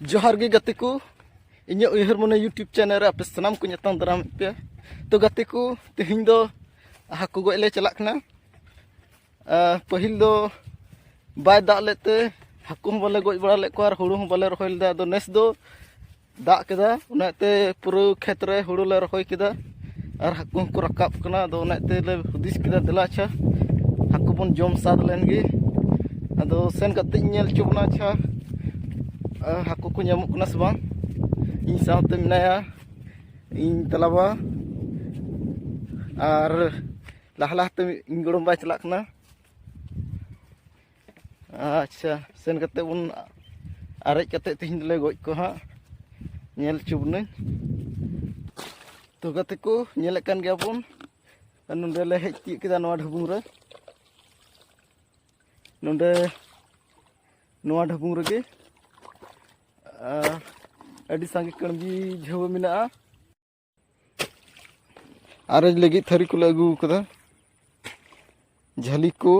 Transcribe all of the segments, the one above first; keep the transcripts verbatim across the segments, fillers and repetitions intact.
ᱡᱚᱦᱟᱨ ᱜᱮ ᱜᱟᱛᱮ ᱠᱚ, ᱤᱧᱟᱹᱜ ᱩᱭᱦᱟᱹᱨ ᱢᱚᱱᱮ YouTube ᱪᱮᱱᱮᱞ ᱨᱮ ᱟᱯᱮ ᱥᱟᱱᱟᱢ ᱠᱚᱧ ᱟᱛᱟᱝ ᱫᱟᱨᱟᱢᱮᱫ ᱯᱮᱭᱟ᱾ ᱛᱚ ᱜᱟᱛᱮ ᱠᱚ, ᱛᱮᱦᱮᱧ ᱫᱚ ᱦᱟᱹᱠᱩ ᱜᱚᱡ ᱞᱮ ᱪᱟᱞᱟᱜ ᱠᱟᱱᱟ᱾ ᱟᱨ ᱯᱟᱹᱦᱤᱞ ᱫᱚ ᱵᱟᱭ ᱫᱟᱜ ᱞᱮᱫ ᱛᱮ ᱦᱟᱹᱠᱩ ᱦᱚᱸ ᱵᱟᱞᱮ ᱜᱚᱡ ᱵᱟᱲᱟ ᱞᱮᱫ ᱠᱚᱣᱟ ᱟᱨ ᱦᱩᱲᱩ ᱦᱚᱸ ᱵᱟᱞᱮ ᱨᱚᱦᱚᱭ ᱞᱮᱫᱟ᱾ ᱟᱫᱚ ᱱᱮᱥ ᱫᱚ ᱫᱟᱜ ᱠᱮᱫᱟ, ᱚᱱᱟᱛᱮ ᱯᱩᱨᱟᱹ ᱠᱷᱮᱛ ᱨᱮ ᱦᱩᱲᱩ ᱞᱮ ᱨᱚᱦᱚᱭ ᱠᱮᱫᱟ ᱟᱨ ᱦᱟᱹᱠᱩ ᱦᱚᱸᱠᱚ ᱨᱟᱠᱟᱵ ᱠᱟᱱᱟ᱾ ᱟᱫᱚ ᱚᱱᱟᱛᱮ ᱞᱮ ᱦᱩᱫᱤᱥ ᱠᱮᱫᱟ, ᱫᱮᱞᱟ ᱟᱪᱪᱷᱟ ᱦᱟᱹᱠᱩ ᱵᱚᱱ ᱡᱚᱢ ᱥᱟᱫ ᱞᱮᱱ ᱜᱮ᱾ ᱟᱫᱚ ᱥᱮᱱ ᱠᱟᱛᱮ ᱤᱧ ᱧᱮᱞ ᱦᱚᱪᱚ ᱵᱚᱱᱟ, ᱟᱪᱪᱷᱟ, ᱟᱨ ᱦᱟᱹᱠᱩ ᱠᱚ ᱧᱟᱢᱚᱜ ᱠᱟᱱᱟ ᱥᱮ ᱵᱟᱝ᱾ ᱤᱧ ᱥᱟᱶᱛᱮ ᱢᱮᱱᱟᱭᱟ ᱤᱧ ᱛᱟᱞᱟᱵᱟ, ᱟᱨ ᱞᱟᱦᱟ ᱞᱟᱦᱟᱛᱮ ᱤᱧ ᱜᱚᱲᱚᱢ ᱵᱟᱭ ᱪᱟᱞᱟᱜ ᱠᱟᱱᱟ᱾ ᱟᱪᱪᱷᱟ, ᱥᱮᱱ ᱠᱟᱛᱮ ᱵᱚᱱ ᱟᱨᱮᱡ ᱠᱟᱛᱮ ᱛᱮᱦᱮᱧ ᱫᱚᱞᱮ ᱜᱚᱡ ᱠᱚᱣᱟ ᱦᱟᱸᱜ, ᱧᱮᱞ ᱦᱚᱪᱚ ᱵᱚᱱᱟᱹᱧ᱾ ᱛᱚ ᱜᱟᱛᱮ ᱠᱚ, ᱧᱮᱞᱮᱫ ᱠᱟᱱ ᱜᱮᱭᱟ ᱵᱚᱱ, ᱱᱚᱸᱰᱮ ᱞᱮ ᱦᱮᱡ ᱛᱤᱭᱳᱜ ᱠᱮᱫᱟ ᱱᱚᱣᱟ ᱰᱷᱟᱹᱵᱩᱝ ᱨᱮ᱾ ᱱᱚᱰᱮ ᱱᱚᱣᱟ ᱰᱷᱟᱹᱵᱩᱝ ᱨᱮᱜᱮ, ᱟᱨ ᱟᱹᱰᱤ ᱥᱟᱸᱜᱮ ᱠᱟᱹᱲᱵᱤ ᱡᱷᱟᱹᱣᱟᱹ ᱢᱮᱱᱟᱜᱼᱟ᱾ ᱟᱨᱮᱡ ᱞᱟᱹᱜᱤᱫ ᱛᱷᱟᱹᱨᱤ ᱠᱚᱞᱮ ᱟᱹᱜᱩ ᱠᱟᱫᱟ, ᱡᱷᱟᱹᱞᱤ ᱠᱚ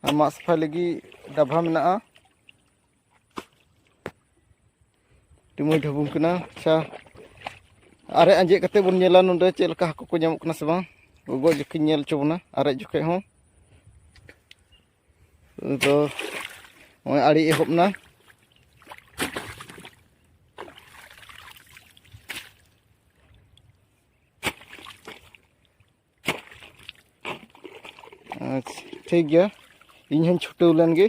ᱟᱨ ᱢᱟᱜ ᱥᱟᱯᱷᱟᱭ ᱞᱟᱹᱜᱤᱫ ᱰᱟᱵᱷᱟ ᱢᱮᱱᱟᱜᱼᱟ᱾ ᱟᱹᱰᱤ ᱢᱚᱡᱽ ᱰᱷᱟᱹᱵᱩᱝ ᱠᱟᱱᱟ᱾ ᱟᱪᱪᱷᱟ, ᱟᱨᱮᱡ ᱟᱸᱡᱮᱫ ᱠᱟᱛᱮ ᱵᱚᱱ ᱧᱮᱞᱟ ᱱᱚᱰᱮ ᱪᱮᱫ ᱞᱮᱠᱟ ᱦᱟᱹᱠᱩ ᱠᱚ ᱧᱟᱢᱚᱜ ᱠᱟᱱᱟ ᱥᱮ ᱵᱟᱝ᱾ ᱜᱚᱜᱚ ᱡᱚᱠᱷᱚᱱ ᱧᱮᱞ ᱦᱚᱪᱚ ᱵᱚᱱᱟ ᱟᱨᱮᱡ ᱡᱚᱠᱷᱮᱡ ᱦᱚᱸ᱾ ᱱᱤᱛᱚᱜ ᱱᱚᱜᱼᱚᱭ ᱟᱲᱮ ᱮᱦᱚᱵ ᱮᱱᱟ᱾ ᱟᱪᱪᱷᱟ, ᱴᱷᱤᱠ ᱜᱮᱭᱟ, ᱤᱧ ᱦᱚᱸᱧ ᱪᱷᱩᱴᱟᱹᱣ ᱞᱮᱱ ᱜᱮ᱾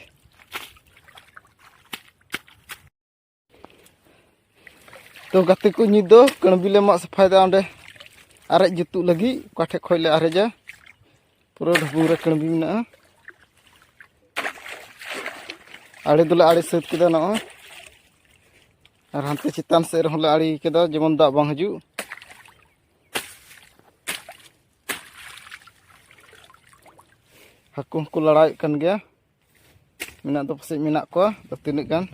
ᱛᱚ ᱜᱟᱛᱮ ᱠᱚ, ᱱᱤᱛ ᱫᱚ ᱠᱟᱹᱲᱵᱤ ᱞᱮ ᱢᱟᱜ ᱥᱟᱯᱷᱟᱭᱮᱫᱟ᱾ ᱚᱸᱰᱮ ᱟᱨᱮᱡ ᱡᱩᱛᱩᱜ ᱞᱟᱹᱜᱤᱫ ᱚᱠᱟ ᱴᱷᱮᱡ ᱠᱷᱚᱡ ᱞᱮ ᱟᱨᱮᱡᱟ, ᱯᱩᱨᱟᱹ ᱰᱷᱟᱹᱵᱩᱝ ᱨᱮ ᱠᱟᱹᱲᱵᱤ ᱢᱮᱱᱟᱜᱼᱟ᱾ ᱟᱲᱮ ᱫᱚᱞᱮ ᱟᱲᱮ ᱥᱟᱹᱛ ᱠᱮᱫᱟ ᱱᱚᱜᱼᱚᱭ, ᱟᱨ ᱦᱟᱱᱛᱮ ᱪᱮᱛᱟᱱ ᱥᱮᱫ ᱨᱮᱦᱚᱸ ᱞᱮ ᱟᱲᱮ ᱠᱮᱫᱟ, ᱡᱮᱢᱚᱱ ᱫᱟᱜ ᱵᱟᱝ ᱦᱤᱡᱩᱜ᱾ ᱦᱟᱹᱠᱩ ᱦᱚᱸᱠᱚ ᱞᱟᱲᱟᱣᱮᱫ ᱠᱟᱱ ᱜᱮᱭᱟ, ᱢᱮᱱᱟᱜ ᱫᱚ ᱯᱟᱥᱮᱡ ᱢᱮᱱᱟᱜ ᱠᱚᱣᱟ᱾ ᱟᱫᱚ ᱛᱤᱱᱟᱹᱜ ᱜᱟᱱ?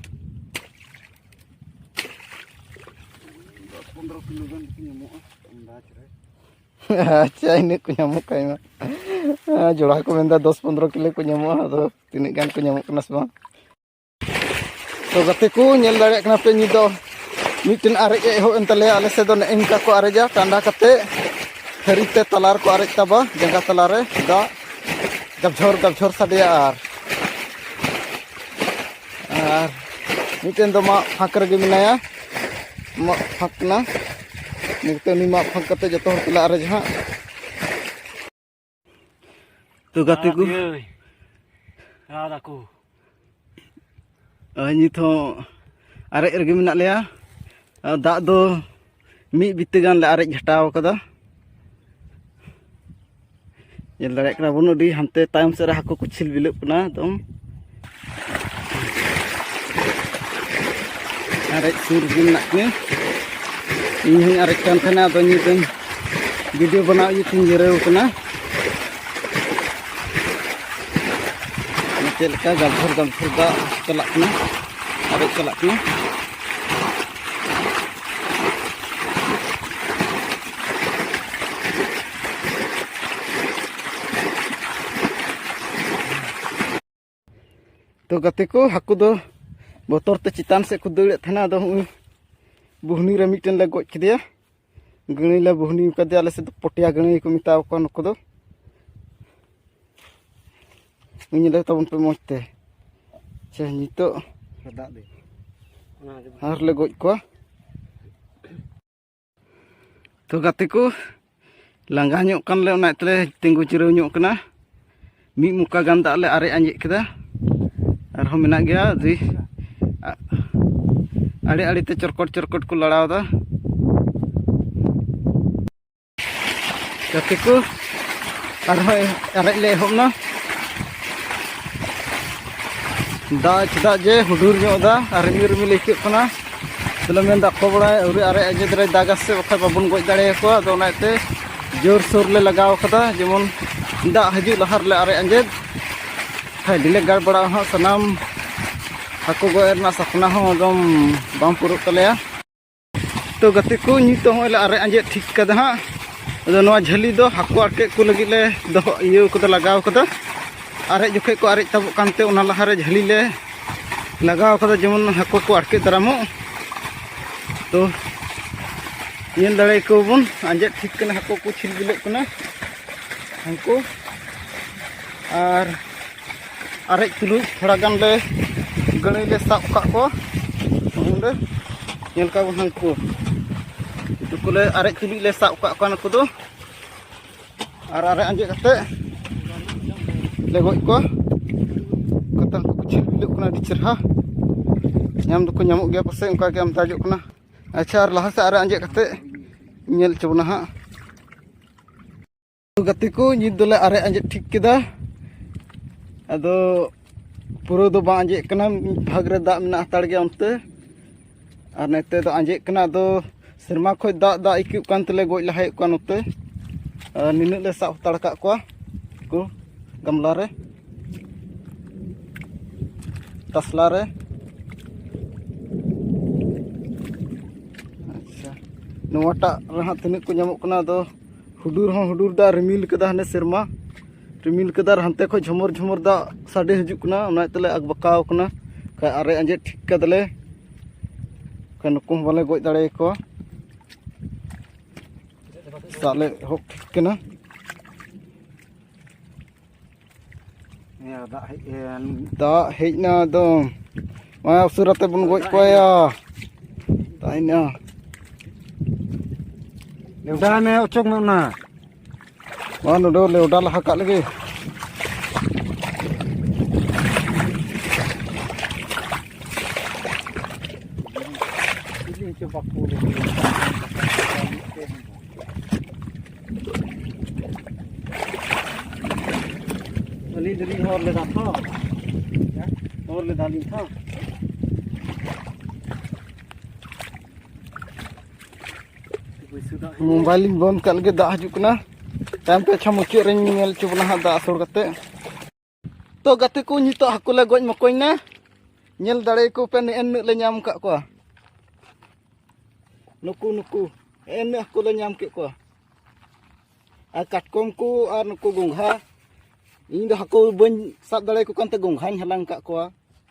ᱫᱚᱥ ᱯᱚᱱᱨᱚ ᱠᱤᱞᱳ ᱜᱟᱱ ᱠᱚ ᱧᱟᱢᱚᱜᱼᱟ ᱟᱱᱫᱟᱡᱽ ᱨᱮ᱾ ᱟᱪᱪᱷᱟ, ᱤᱱᱟᱹᱜ ᱠᱚ ᱧᱟᱢᱚᱜ ᱠᱷᱟᱡ ᱢᱟ᱾ ᱡᱚᱲᱟ ᱠᱚ ᱢᱮᱱᱫᱟ ᱫᱚᱥ ᱯᱚᱱᱨᱚ ᱠᱤᱞᱳ ᱠᱚ ᱧᱟᱢᱚᱜᱼᱟ᱾ ᱟᱫᱚ ᱛᱤᱱᱟᱹᱜ ᱜᱟᱱ ᱠᱚ ᱧᱟᱢᱚᱜ ᱠᱟᱱᱟ ᱥᱮ ᱵᱟᱝ? ᱛᱚ ᱜᱟᱛᱮ ᱠᱚ, ᱧᱮᱞ ᱫᱟᱲᱮᱭᱟᱜ ᱠᱟᱱᱟ ᱯᱮ, ᱱᱤᱛ ᱫᱚ ᱢᱤᱫᱴᱮᱱ ᱟᱨᱮᱡ ᱮ ᱮᱦᱚᱵ ᱮᱱ ᱛᱟᱞᱮᱭᱟ᱾ ᱟᱞᱮ ᱥᱮᱫ ᱫᱚ ᱱᱮᱜᱼᱮ ᱱᱤᱝᱠᱟ ᱠᱚ ᱟᱨᱮᱡᱟ, ᱴᱟᱸᱰᱟ ᱠᱟᱛᱮ ᱛᱷᱟᱹᱨᱤ ᱛᱮ ᱛᱟᱞᱟ ᱨᱮᱠᱚ ᱟᱨᱮᱡ ᱛᱟᱵᱟ, ᱡᱟᱸᱜᱟ ᱛᱟᱞᱟ ᱨᱮ ᱫᱟᱜ ᱜᱟᱵᱡᱷᱚᱨ ᱜᱟᱵᱡᱷᱚᱨ ᱥᱟᱰᱮᱭᱟ᱾ ᱟᱨ, ᱟᱨ ᱢᱤᱫᱴᱮᱱ ᱫᱚ ᱢᱟᱜ ᱯᱷᱟᱸᱠ ᱨᱮᱜᱮ ᱢᱮᱱᱟᱭᱟ, ᱢᱟᱜ ᱯᱷᱟᱸᱠ ᱠᱟᱱᱟ᱾ ᱱᱤᱛᱚᱜ ᱩᱱᱤ ᱢᱟᱜ ᱯᱷᱟᱸᱠ ᱠᱟᱛᱮ ᱡᱚᱛᱚ ᱦᱚᱲ ᱛᱮᱞᱮ ᱟᱨᱮᱡᱟ ᱦᱟᱸᱜ᱾ ᱛᱚ ᱜᱟᱛᱮ ᱠᱚ, ᱨᱟᱲᱟ ᱫᱟᱠᱚ᱾ ᱟᱨ ᱱᱤᱛ ᱦᱚᱸ ᱟᱨᱮᱡ ᱨᱮᱜᱮ ᱢᱮᱱᱟᱜ ᱞᱮᱭᱟ᱾ ᱟᱨ ᱫᱟᱜ ᱫᱚ ᱢᱤᱫ ᱵᱤᱛᱟᱹ ᱜᱟᱱ ᱞᱮ ᱟᱨᱮᱡ ᱜᱷᱟᱴᱟᱣ ᱠᱟᱫᱟ᱾ ᱧᱮᱞ ᱫᱟᱲᱮᱭᱟᱜ ᱠᱟᱱᱟ ᱵᱚᱱ, ᱟᱹᱰᱤ ᱦᱟᱱᱛᱮ ᱛᱟᱭᱚᱢ ᱥᱮᱫ ᱨᱮ ᱦᱟᱹᱠᱩ ᱠᱚ ᱪᱷᱤᱞ ᱵᱤᱞᱟᱹᱜ ᱠᱟᱱᱟ ᱮᱠᱫᱚᱢ᱾ ᱟᱨᱮᱡ ᱥᱩᱨ ᱨᱮᱜᱮ ᱢᱮᱱᱟᱜ ᱠᱤᱱᱟᱹ᱾ ᱤᱧ ᱦᱚᱸᱧ ᱟᱨᱮᱡ ᱠᱟᱱ ᱛᱟᱦᱮᱱᱟ, ᱟᱫᱚ ᱱᱤᱛ ᱫᱚᱧ video ᱵᱮᱱᱟᱣ ᱤᱭᱟᱹᱛᱮᱧ ᱡᱤᱨᱟᱹᱣ ᱠᱟᱱᱟ᱾ ᱪᱮᱫ ᱞᱮᱠᱟ ᱜᱟᱞᱯᱷᱚᱨ ᱜᱟᱞᱯᱷᱚᱨ ᱫᱟᱜ ᱪᱟᱞᱟᱜ ᱠᱟᱱᱟ, ᱟᱨᱮᱡ ᱪᱟᱞᱟᱜ ᱠᱟᱱᱟ᱾ ᱛᱚ ᱜᱟᱛᱮ ᱠᱚ, ᱦᱟᱹᱠᱩ ᱫᱚ ᱵᱚᱛᱚᱨ ᱛᱮ ᱪᱮᱛᱟᱱ ᱥᱮᱫ ᱠᱚ ᱫᱟᱹᱲᱮᱫ ᱛᱟᱦᱮᱱᱟ᱾ ᱟᱫᱚ ᱦᱚᱸᱜᱼᱚᱭ ᱵᱩᱦᱱᱤ ᱨᱮ ᱢᱤᱫᱴᱮᱱ ᱞᱮ ᱜᱚᱡ ᱠᱮᱫᱮᱭᱟ᱾ ᱜᱟᱹᱲᱟᱹᱭ ᱞᱮ ᱵᱩᱦᱱᱤ ᱠᱟᱫᱮᱭᱟ, ᱟᱞᱮ ᱥᱮᱫ ᱫᱚ ᱯᱚᱴᱭᱟ ᱜᱟᱹᱲᱟᱹᱭ ᱠᱚ ᱢᱮᱛᱟᱣ ᱠᱚᱣᱟ ᱱᱩᱠᱩ ᱫᱚ᱾ ᱧᱮᱞ ᱛᱟᱵᱚᱱ ᱯᱮ ᱢᱚᱡᱽ ᱛᱮ᱾ ᱟᱪᱪᱷᱟ, ᱱᱤᱛᱚᱜ ᱫᱟᱜ ᱫᱮ᱾ ᱟᱨ ᱞᱮ ᱜᱚᱡ ᱠᱚᱣᱟ᱾ ᱛᱚ ᱜᱟᱛᱮ ᱠᱚ, ᱞᱟᱸᱜᱟ ᱧᱚᱜ ᱠᱟᱱ ᱞᱮ, ᱚᱱᱟ ᱛᱮᱞᱮ ᱛᱤᱸᱜᱩ ᱡᱤᱨᱟᱹᱣ ᱧᱚᱜ ᱠᱟᱱᱟ᱾ ᱢᱤᱫ ᱢᱚᱠᱟ ᱜᱟᱱ ᱫᱟᱜ ᱞᱮ ᱟᱨᱮᱡ ᱟᱸᱡᱮᱫ ᱠᱮᱫᱟ, ᱟᱨᱦᱚᱸ ᱢᱮᱱᱟᱜ ᱜᱮᱭᱟ᱾ ᱟᱹᱰᱤ ᱟ-, ᱟᱲᱮ ᱟᱲᱮ ᱛᱮ ᱪᱚᱨᱠᱚᱴ ᱪᱚᱨᱠᱚᱴ ᱠᱚ ᱞᱟᱲᱟᱣ ᱮᱫᱟ᱾ ᱜᱟᱛᱮ ᱠᱚ, ᱟᱨᱦᱚᱸ ᱟᱨᱮᱡ ᱞᱮ ᱮᱦᱚᱵ ᱮᱱᱟ᱾ ᱫᱟᱜ ᱪᱮᱫᱟᱜ ᱡᱮ ᱦᱩᱰᱩᱨ ᱧᱚᱜ ᱮᱫᱟ ᱟᱨ ᱨᱤᱢᱤᱞ ᱨᱤᱢᱤᱞ ᱟᱹᱭᱠᱟᱹᱜ ᱠᱟᱱᱟ᱾ ᱟᱫᱚᱞᱮ ᱢᱮᱱᱫᱟ, ᱚᱠᱚᱭ ᱵᱟᱲᱟᱭ ᱟᱹᱣᱨᱤ ᱟᱨᱮᱡ ᱟᱸᱡᱮᱫ ᱨᱮ ᱫᱟᱜᱟ ᱥᱮ, ᱵᱟᱠᱷᱟᱡ ᱵᱟᱵᱚᱱ ᱜᱚᱡ ᱫᱟᱲᱮᱭᱟᱠᱚᱣᱟ᱾ ᱟᱫᱚ ᱚᱱᱟᱛᱮ ᱡᱳᱨᱥᱳᱨ ᱞᱮ ᱞᱟᱜᱟᱣ ᱠᱟᱫᱟ, ᱡᱮᱢᱚᱱ ᱫᱟᱜ ᱦᱤᱡᱩᱜ ᱞᱟᱦᱟ ᱨᱮᱞᱮ ᱟᱨᱮᱡ ᱟᱸᱡᱮᱫ᱾ ᱠᱷᱟᱡ ᱰᱤᱞᱮ ᱜᱟᱲ ᱵᱟᱲᱟ ᱦᱚᱸ ᱥᱟᱱᱟᱢ ᱦᱟᱹᱠᱩ ᱜᱚᱡ ᱨᱮᱱᱟᱜ ᱥᱟᱯᱱᱟ ᱦᱚᱸ ᱮᱠᱫᱚᱢ ᱵᱟᱝ ᱯᱩᱨᱟᱹᱜ ᱛᱟᱞᱮᱭᱟ᱾ ᱛᱚ ᱜᱟᱛᱮ ᱠᱚ, ᱱᱤᱛᱚᱜ ᱦᱚᱸᱜᱼᱚᱭ ᱞᱮ ᱟᱨᱮᱡ ᱟᱸᱡᱮᱫ ᱴᱷᱤᱠ ᱠᱟᱫᱟ ᱦᱟᱸᱜ᱾ ᱟᱫᱚ ᱱᱚᱣᱟ ᱡᱷᱟᱹᱞᱤ ᱫᱚ ᱦᱟᱹᱠᱩ ᱟᱴᱠᱮᱫ ᱠᱚ ᱞᱟᱹᱜᱤᱫ ᱞᱮ ᱫᱚᱦᱚ, ᱤᱭᱟᱹ ᱠᱚᱫᱚ ᱞᱟᱜᱟᱣ ᱠᱟᱫᱟ᱾ ᱟᱨᱮᱡ ᱡᱚᱠᱷᱮᱡ ᱠᱚ ᱟᱨᱮᱡ ᱛᱟᱵᱚᱜ ᱠᱟᱱᱛᱮ ᱚᱱᱟ ᱞᱟᱦᱟᱨᱮ ᱡᱷᱟᱹᱞᱤ ᱞᱮ ᱞᱟᱜᱟᱣ ᱠᱟᱫᱟ, ᱡᱮᱢᱚᱱ ᱦᱟᱹᱠᱩ ᱠᱚ ᱟᱴᱠᱮᱫ ᱫᱟᱨᱟᱢᱚᱜ᱾ ᱛᱚ, ᱧᱮᱞ ᱫᱟᱲᱮᱭᱟᱠᱚ ᱵᱚᱱ, ᱟᱸᱡᱮᱫ ᱴᱷᱤᱠ ᱠᱟᱱᱟ, ᱦᱟᱹᱠᱩ ᱠᱚ ᱪᱷᱤᱞᱵᱤᱞᱚᱜ ᱠᱟᱱᱟ ᱦᱟᱹᱱᱠᱩ᱾ ᱟᱨ ᱟᱨᱮᱡ ᱛᱩᱞᱩᱡ ᱛᱷᱚᱲᱟ ᱜᱟᱱ ᱞᱮ ᱜᱟᱹᱲᱟᱹᱭ ᱞᱮ ᱥᱟᱵ ᱟᱠᱟᱫ ᱠᱚᱣᱟ᱾ ᱚᱸᱰᱮ ᱧᱮᱞ ᱠᱟᱜ ᱵᱚᱱ ᱦᱟᱹᱱᱠᱩ, ᱱᱩᱠᱩ ᱞᱮ ᱟᱨᱮᱡ ᱛᱩᱞᱩᱡ ᱞᱮ ᱥᱟᱵ ᱟᱠᱟᱫ ᱠᱚᱣᱟ ᱱᱩᱠᱩ ᱫᱚ᱾ ᱟᱨ ᱟᱨᱮᱡ ᱟᱸᱡᱮᱫ ᱠᱟᱛᱮ ᱞᱮ ᱜᱚᱡ ᱠᱚᱣᱟ᱾ ᱠᱟᱛᱷᱟ ᱩᱱᱠᱩ ᱠᱚ ᱪᱷᱤᱞᱵᱤᱞᱚᱜ ᱠᱟᱱᱟ ᱟᱹᱰᱤ ᱪᱮᱨᱦᱟ᱾ ᱧᱟᱢ ᱫᱚᱠᱚ ᱧᱟᱢᱚᱜ ᱜᱮᱭᱟ ᱯᱟᱥᱮᱡ, ᱚᱱᱠᱟ ᱜᱮ ᱟᱢᱫᱟᱡᱚᱜ ᱠᱟᱱᱟ᱾ ᱟᱪᱪᱷᱟ, ᱟᱨ ᱞᱟᱦᱟ ᱥᱮᱫ ᱟᱨᱮᱡ ᱟᱸᱡᱮᱫ ᱠᱟᱛᱮ ᱧᱮᱞ ᱦᱚᱪᱚ ᱵᱚᱱᱟ ᱦᱟᱸᱜ᱾ ᱜᱟᱛᱮ ᱠᱚ, ᱱᱤᱛ ᱫᱚᱞᱮ ᱟᱨᱮᱡ ᱟᱸᱡᱮᱫ ᱴᱷᱤᱠ ᱠᱮᱫᱟ᱾ ᱟᱫᱚ ᱯᱩᱨᱟᱹ ᱫᱚ ᱵᱟᱝ ᱟᱸᱡᱮᱫ ᱠᱟᱱᱟ, ᱢᱤᱫ ᱵᱷᱟᱜᱽ ᱨᱮ ᱫᱟᱜ ᱢᱮᱱᱟᱜ ᱦᱟᱛᱟᱲ ᱜᱮᱭᱟ ᱚᱱᱛᱮ, ᱟᱨ ᱱᱚᱛᱮ ᱫᱚ ᱟᱸᱡᱮᱫ ᱠᱟᱱᱟ᱾ ᱟᱫᱚ ᱥᱮᱨᱢᱟ ᱠᱷᱚᱡ ᱫᱟᱜ, ᱫᱟᱜ ᱟᱹᱭᱠᱟᱹᱜ ᱠᱟᱱ ᱛᱮᱞᱮ ᱜᱚᱡ ᱞᱟᱦᱟᱭᱮᱫ ᱠᱚᱣᱟ ᱱᱚᱛᱮ᱾ ᱟᱨ ᱱᱤᱱᱟᱹᱜ ᱞᱮ ᱥᱟᱵ ᱦᱟᱛᱟᱲ ᱠᱟᱜ ᱠᱚᱣᱟ ᱠᱚ ᱜᱟᱢᱞᱟ ᱨᱮ, ᱛᱟᱥᱞᱟ ᱨᱮ᱾ ᱟᱪᱪᱷᱟ, ᱱᱚᱣᱟᱴᱟᱜ ᱨᱮ ᱦᱟᱸᱜ ᱛᱤᱱᱟᱹᱜ ᱠᱚ ᱧᱟᱢᱚᱜ ᱠᱟᱱᱟ᱾ ᱟᱫᱚ ᱦᱩᱰᱩᱨ ᱦᱚᱸ ᱦᱩᱰᱩᱨ ᱫᱟ, ᱨᱤᱢᱤᱞ ᱠᱟᱫᱟ, ᱦᱟᱱᱮ ᱥᱮᱨᱢᱟ ᱨᱤᱢᱤᱞ ᱠᱟᱫᱟ, ᱟᱨ ᱦᱟᱱᱛᱮ ᱠᱷᱚᱡ ᱡᱷᱚᱢᱚᱨ ᱡᱷᱚᱢᱚᱨ ᱫᱟᱜ ᱥᱟᱰᱮ ᱦᱤᱡᱩᱜ ᱠᱟᱱᱟ, ᱚᱱᱟ ᱛᱮᱞᱮ ᱟᱠᱵᱟᱠᱟᱣ ᱠᱟᱱᱟ᱾ ᱠᱷᱟᱡ ᱟᱨᱮᱡ ᱟᱸᱡᱮᱫ ᱴᱷᱤᱠ ᱠᱟᱫᱟᱞᱮ, ᱠᱷᱟᱡ ᱱᱩᱠᱩ ᱦᱚᱸ ᱵᱟᱞᱮ ᱜᱚᱡ ᱫᱟᱲᱮᱭᱟᱠᱚᱣᱟ᱾ ᱥᱟᱵ ᱞᱮ ᱮᱦᱚᱵ ᱴᱷᱤᱠ ᱠᱟᱱᱟ᱾ ᱱᱤᱭᱟᱹ ᱫᱟᱜ ᱦᱮᱡ ᱮᱱ᱾ ᱫᱟᱜ ᱦᱮᱡ ᱮᱱᱟ ᱮᱠᱫᱚᱢ᱾ ᱢᱟ ᱩᱥᱟᱹᱨᱟ ᱛᱮ ᱵᱚᱱ ᱜᱚᱡ ᱠᱚᱣᱟ ᱭᱟ᱾ ᱫᱟᱜ ᱦᱮᱡ ᱮᱱᱟ᱾ ᱞᱮᱣᱰᱟ ᱢᱮ, ᱚᱪᱚᱜ ᱢᱮ ᱚᱱᱟ᱾ ᱢᱟ ᱱᱚᱰᱮ ᱞᱮᱣᱰᱟ ᱞᱟᱦᱟ ᱠᱟᱜ ᱞᱮᱜᱮ᱾ ᱟᱹᱞᱤᱧ ᱫᱚᱞᱤᱧ ᱦᱚᱨ ᱞᱮᱫᱟ ᱛᱚ, ᱦᱚᱨ ᱞᱮᱫᱟᱞᱤᱧ ᱛᱚ᱾ ᱵᱟᱹᱭᱥᱟᱹᱣ ᱫᱟᱜ ᱦᱮᱡ ᱮᱱᱟ᱾ ᱢᱳᱵᱟᱭᱤᱞ ᱤᱧ ᱵᱚᱱᱫ ᱠᱟᱜ ᱞᱮᱜᱮ, ᱫᱟᱜ ᱦᱤᱡᱩᱜ ᱠᱟᱱᱟ᱾ ᱛᱟᱭᱚᱢ ᱛᱮ ᱟᱪᱪᱷᱟ ᱢᱩᱪᱟᱹᱫ ᱨᱮᱧ ᱧᱮᱞ ᱦᱚᱪᱚ ᱵᱚᱱᱟ ᱦᱟᱸᱜ ᱫᱟᱜ ᱟᱥᱚᱲ ᱠᱟᱛᱮ᱾ ᱛᱚ ᱜᱟᱛᱮ ᱠᱚ, ᱱᱤᱛᱚᱜ ᱦᱟᱹᱠᱩ ᱞᱮ ᱜᱚᱡ ᱢᱚᱠᱚᱧ ᱱᱟ᱾ ᱧᱮᱞ ᱫᱟᱲᱮᱭᱟᱠᱚ ᱯᱮ, ᱱᱮᱜᱼᱮ ᱱᱤᱱᱟᱹᱜ ᱞᱮ ᱧᱟᱢ ᱟᱠᱟᱫ ᱠᱚᱣᱟ᱾ ᱱᱩᱠᱩ, ᱱᱩᱠᱩ, ᱱᱮᱜᱼᱮ ᱱᱤᱱᱟᱹᱜ ᱦᱟᱹᱠᱩ ᱞᱮ ᱧᱟᱢ ᱠᱮᱫ ᱠᱚᱣᱟ᱾ ᱟᱨ ᱠᱟᱴᱠᱚᱢ ᱠᱚ ᱟᱨ ᱱᱩᱠᱩ ᱜᱚᱝᱜᱷᱟ᱾ ᱤᱧ ᱫᱚ ᱦᱟᱹᱠᱩ ᱵᱟᱹᱧ ᱥᱟᱵ ᱫᱟᱲᱮᱭᱟᱠᱚ ᱠᱟᱱᱛᱮ ᱜᱚᱝᱜᱷᱟᱧ ᱦᱟᱞᱟᱝ ᱟᱠᱟᱫ ᱠᱚᱣᱟ᱾